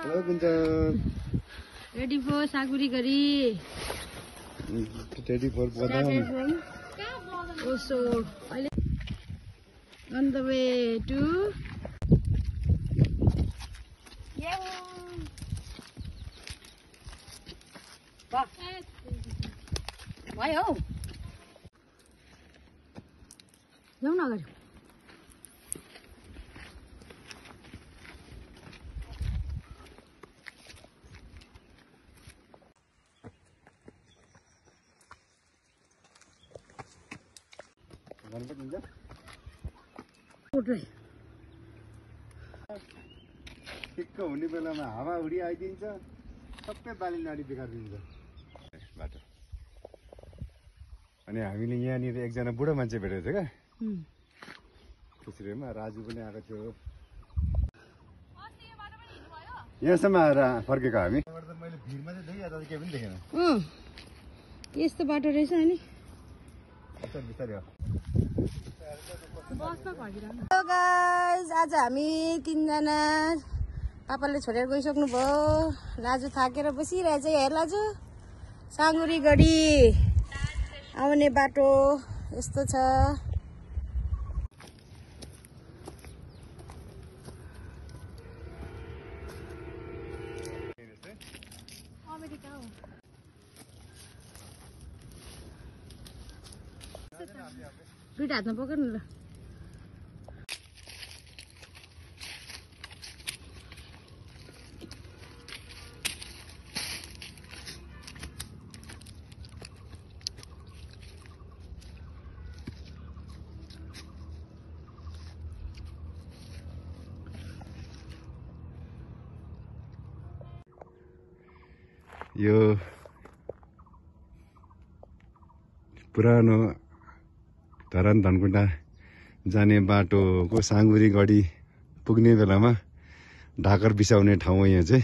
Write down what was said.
Hello, Kunjan. Ready for Saguri Gari. Ready for Badam. Also, on the way to. Why oh? जाऊ न अगाडि ठिक्क हुने बेलामा हावा उडी आइदिन्छ सबै बाली नाली बिगारिदिन्छ बाटो। अनि हामीले यहाँनिर एकजना बुढो मान्छे भेटेको थियो क्या त्यसरीमा राजु पनि आएको थियो यहाँसम्म आएर फर्केको हामी। मैले भिडमा चाहिँ देखेँ यता केही पनि देखेन। यस्तो बाटो रहेछ अनि बिस्तारै हो। हेलो गाइस, आज हामी तीनजना पापाले छोडेर गइसक्नु भयो। लाजु थाकेर बसिरहेछ। हेर लाजु, साँगुरी गढी आउने बाटो यस्तो छ। दुईटा हातमा पक्रेर न ल। यो पुरानो धरान धनकुटा जाने बाटोको साँगुरी गढी पुग्ने बेलामा ढाकर बिसाउने ठाउँ हो यहाँ चाहिँ।